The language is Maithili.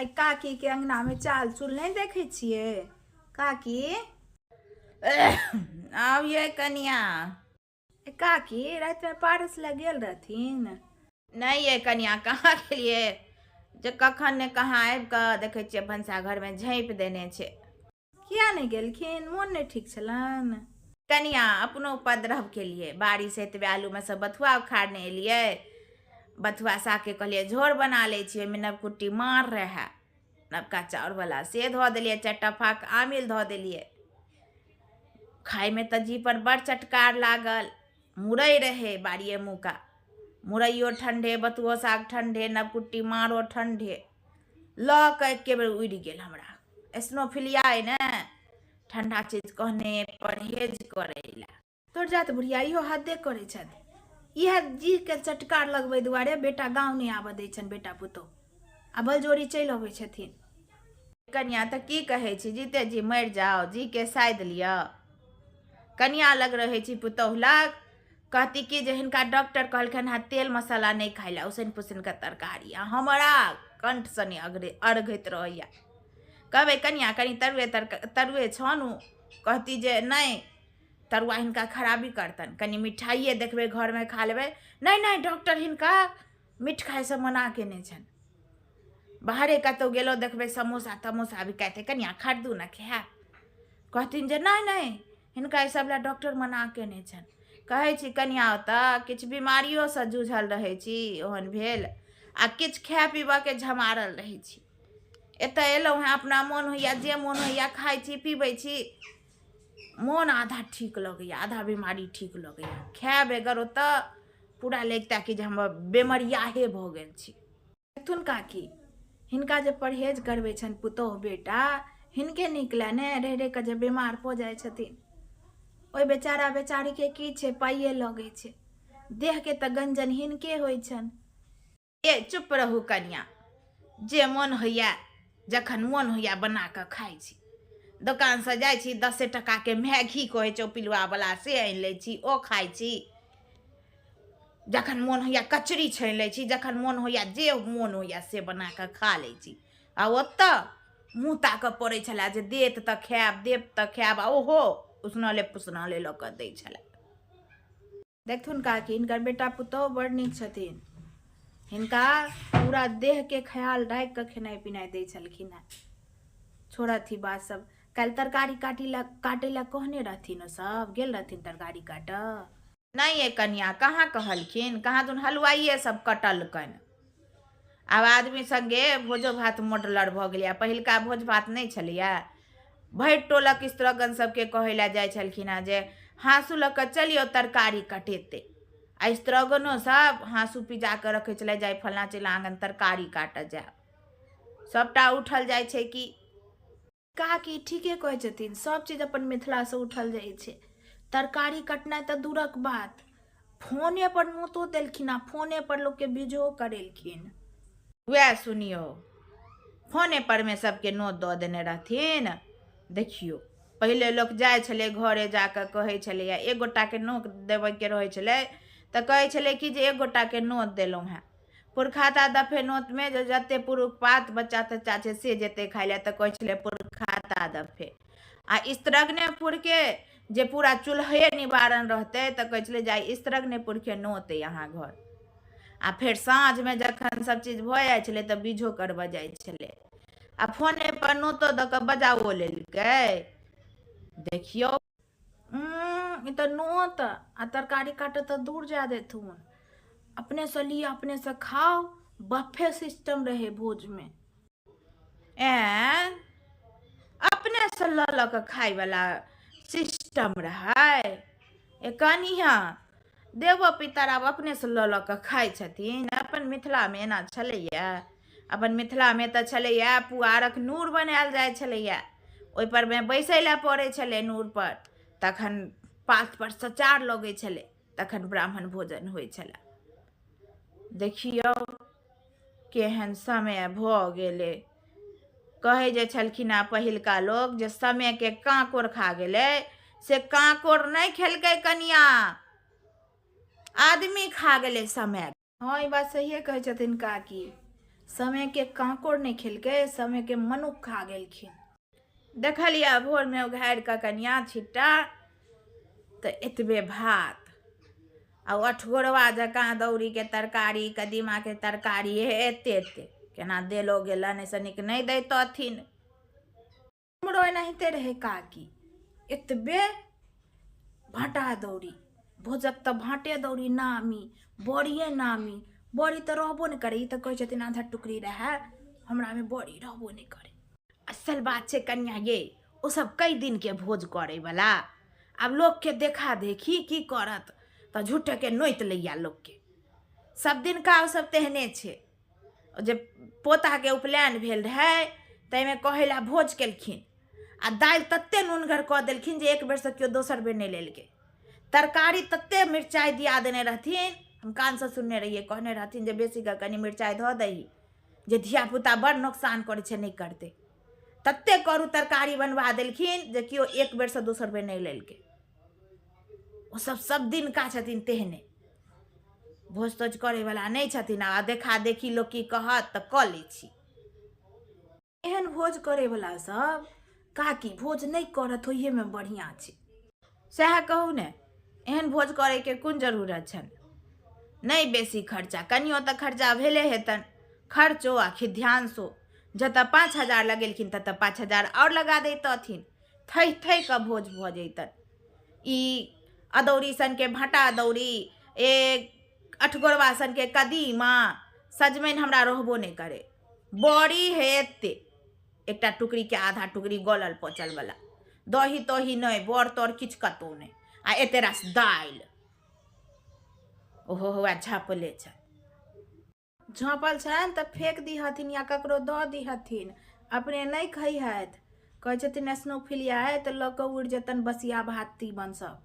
आइ काकीके अङ्गनामे चाल चूल नहि देखै छियै काकी? आउ ये कनिया। ए काकी, रातिमे पारस लए गेल रहथिन? नहि ये कनिया, कहाँ गेलियै जे कखन ने कहाँ आबि कऽ देखै छियै भनसा घरमे झाँपि देने छै। किया नहि गेलखिन? मोन नहि ठीक छलनि? कनिया, अपनो उपद्रव केलियै। बारिश एतबे आलूमे सँ बथुआ उखाड़ने एलियै। बथुआ सागके कहलियै झोर बना लै छी, ओहिमे नवकुट्टी मार रहए, नवका चाउरवला से धऽ देलियै, 4टा फाक आमिल धऽ देलियै। खायमे तऽ जीहपर बड़ चटकार लागल। मुरइ रहै बाड़िए मुका, मुरैयो ठण्ढे, बथुओ साग ठण्ढे, नवकुट्टी मारो ठण्ढे, लऽ कऽ एके बेर उड़ि गेल। हमरा एस्नोफिलिया अइ ने, ठण्डा चीज कहने परहेज करै लए। तोर जात बुढ़िया, इहो हदे करै छथि। इएह जीहके चटकार लगबै दुआरे बेटा गाँव नहि आबऽ दै छनि, बेटा पुतोहु आ बलजोरी चलि अबै छथिन। कनिया, तऽ की कहै छी? जीते जी मरि जाउ, जीके साधि लिअ। कनिया लग रहै छी, पुतोहु लग, कहती कि जे हिनका डॉक्टर कहलखिन हँ तेल मसाला नहि खाइ लए, उसनि पुसनि कऽ तरकारी, आ हमरा कंठसँ नहि अगरे अरघैत रहैए। कहबै कनिया कनि तरुए तर तरुए छानू, कहती जे नहि, तरुआ हिनका खराबी करतनि। कनि मिठाइए देखबै घरमे खा लेबै, नहि नहि, डॉक्टर हिनका मीठ खाइसँ मना केने छनि। बाहरे कतहु गेलहुँ, देखबै समोसा तमोसा बिकाइत, कनिया खरीदू ने खायब, कहथिन जे नहि नहि, हिनका ईसभ लए डॉक्टर मना केने छनि। कहै छी कनिया, ओतऽ किछु बीमारियोसँ जूझल रहै छी ओहन भेल आ किछु खाय पीबऽके झमारल रहै छी। एतऽ एलहुँ हेँ, अपना मोन होइए, जे मोन होइए खाइ छी पीबै छी, मोन आधा ठीक लगैए, आधा बीमारी ठीक लगैए। खाय बगैर ओतऽ पूरा लगिता कि जे हम बेमरियाहे भऽ गेल छी। देखथुन काकी, हिनका जे परहेज करबै छनि पुतोहु बेटा, हिनके नीक लए ने रहि रहि कऽ जे बीमार भऽ जाइ छथिन। ओहि बेचारा बेचारीके की छै, पाइए लगै छै, देहके तऽ गंजन हिनके होइ छनि। ए चुप रहू कनिया, जे मोन होइए जखन मोन होइए बना कऽ खाइ छी। दोकानसँ जाइ छी, 10 टकाके मैगी कहै छै ओ पिलुआवला, से आनि लै छी, ओ खाइ छी। जखन मोन होइए कचरी छानि लै छी, जखन मोन होइए जे मोन होइए से बना कऽ खा लै छी। आ ओतऽ मुँह ताकऽ पड़ै छलए जे देत तऽ खायब, देत तऽ खायब, आ ओहो उसनले पुसनले लऽ कऽ दै छलए। देखथुन काकी, हिनकर बेटा पुतोहु बड़ नीक छथिन। हिनका पूरा देहके ख्याल राखि कऽ खेनाइ पिनाइ दै छलखिन हेँ। छोड़थि बात सब, काल्हि तरकारी काटी लए काटै लए कहने रहथिन, ओ सब गेल रहथिन तरकारी काटऽ? नहि ये कनिया, कहाँ कहलखिन? कहाँ दुन हलुआइए सब कटलकनि। आब आदमी सङ्गे भोजो भात मोडलर भऽ गेलैए, पहिलुका भोज भात नहि छलैए। भरि टोलक स्त्रीगण सबके कहै लए जाइ छलखिन हेँ जे हाँसू लऽ कऽ चलियौ, तरकारी कटेतै। आ स्त्रीगणो सब हाँसू पिजा कऽ रखै छलै जे आइ फल्लाँ चिल्लाँ आङ्गन तरकारी काटऽ जायब। सभटा उठल जाइ छै कि। काकी ठीके कहै छथिन, सब चीज अपन मिथिलासँ उठल जाइ छै। तरकारी कटनाइ तऽ दूरक बात, फोने पर नोतो देलखिन आ फोने पर लोकके बीजो करेलखिन। वएह सुनियौ, फोने पर मे सबके नोत दऽ देने रहथिन। देखियौ, पहिले लोक जाइ छलै, घरे जा कऽ कहै छलैए। एक गोटाके नोत देबयके रहै छलै तऽ कहै छलै कि जे एक गोटाके नोत देलहुँ हेँ, पुरखाता दफे नोतमे जे जते पुरुख पात बच्चा तच्चा छै से जेतै खाइ लए, तऽ कहै छलै पुरखाता दफे। आ स्त्रगने पुरके जे पूरा चूल्हे निवारण रहतै तऽ कहै छलै जे आइ स्त्रगने पुरखे नोत अइ अहाँ घर। आ फेर साँझमे जखन सब चीज भऽ जाइ छलै तऽ बीझो करबऽ जाइ छलै। आ फोने पर नोतो दऽ कऽ बजाओ लेलकै, देखियौ। ई तऽ नोत आ तरकारी काटऽ तऽ दूर जा देथुन, अपनेसँ लिअ अपनेसँ खाउ, बफे सिस्टम रहै भोजमे। एँ, अपनेसँ लऽ लऽ कऽ खायवला सिस्टम रहै? ए कनिया, देवो पितर आब अपनेसँ लऽ लऽ कऽ खाइ छथिन। अपन मिथिलामे एना छलैए? अपन मिथिलामे तऽ छलैए पुआरक नूर बनायल जाइ छलैए, ओहिपर मे बैसै लए पड़ै छलै नूरपर, तखन पातपर सचार लगै छलै, तखन ब्राह्मण भोजन होइ छलै। देखियौ केहन समय भऽ गेलै। कहै जे छलखिन हेँ पहिलका लोक जे समयके काँकोड़ खा गेलै, से काँकोड़ नहि खेलकै कनिया, आदमी खा गेलै समय। हँ, ई बात सहिए कहै छथिन काकी। समयके काँकोड़ नहि खेलकै, समयके मनुख खा गेलखिन। देखलियै भोरमे उघारि कऽ कनिया छिट्टा तऽ एतबे भात आ अठगोरवा जकाँ अदौरीके तरकारी, कदीमाके तरकारी, एते एते केना देलो गेलनि। एहिसँ नीक नहि दैतथिन। हमरो एनाहिते रहै काकी, एतबे भाँटा अदौरी भोजक तऽ भाँटे अदौरी नामी, बड़िए नामी। बड़ी तऽ रहबो नहि करै। ई तऽ कहै छथिन आधा टुकड़ी रहए, हमरामे बड़ी रहबो नहि करै। असल बात छै कनिया ये, ओसब कई दिनके भोज करैवला। आब लोकके देखा देखी की करत तऽ झूठेके नोति लैया लोकके। सब दिनका ओसब तेहने छै। जे पोताके उपनयन भेल रहै ताहिमे कहै लए भोज केलखिन आ दालि तते नुनगर कऽ देलखिन जे एक बेरसँ केओ दोसर बेर नहि लेलकै। तरकारी तते मिरचाइ दिया देने रहथिन, हम कानसँ सुनने रहियै, कहने रहथिन जे बेसीके कनि मिरचाइ धऽ दही जे धियापुता बड़ नोकसान करै छै, नहि करतै। तते करू तरकारी बनबा देलखिन जे केओ एक बेरसँ दोसर बेर नहि लेलकै। ओसब सब दिनका छथिन तेहने, भोज तोज करैवला नहि छथिन। आ देखा देखी लोक की कहत तऽ कऽ लै छी। एहन भोज करैवला सब काकी भोज नहि करत, ओहिएमे बढ़िआँ छै। सएह कहू ने, एहन भोज करैके कोन जरूरत छनि? नहि बेसी खर्चा, कनियो तऽ खर्चा भेले हेतनि। खर्चो आ खिध्यांशो, जतऽ 5000 लगेलखिन ततऽ 5000 आओर लगा दैतथिन, थै थै कऽ भोज भऽ जैतनि। ई अदौरी सनके भाँटा अदौरी, ए अठगोरवा सनके कदीमा, सजमनि हमरा रहबो नहि करै, बड़ी हे एते एकटा टुकड़ीके आधा टुकड़ी गलल पचलवला, दही तही नहि, बड़ तर किछु कतहु नहि, आ एते रास दालि ओहो हुआ झाँपले छै। झाँपल छनि तऽ फेक दिहथिन या ककरो दऽ दिहथिन, अपने नहि खइहथि। कहै छथिन स्नोफिलिया है तऽ लऽ कऽ उड़ि जेतनि बसिया भात तीमन सब।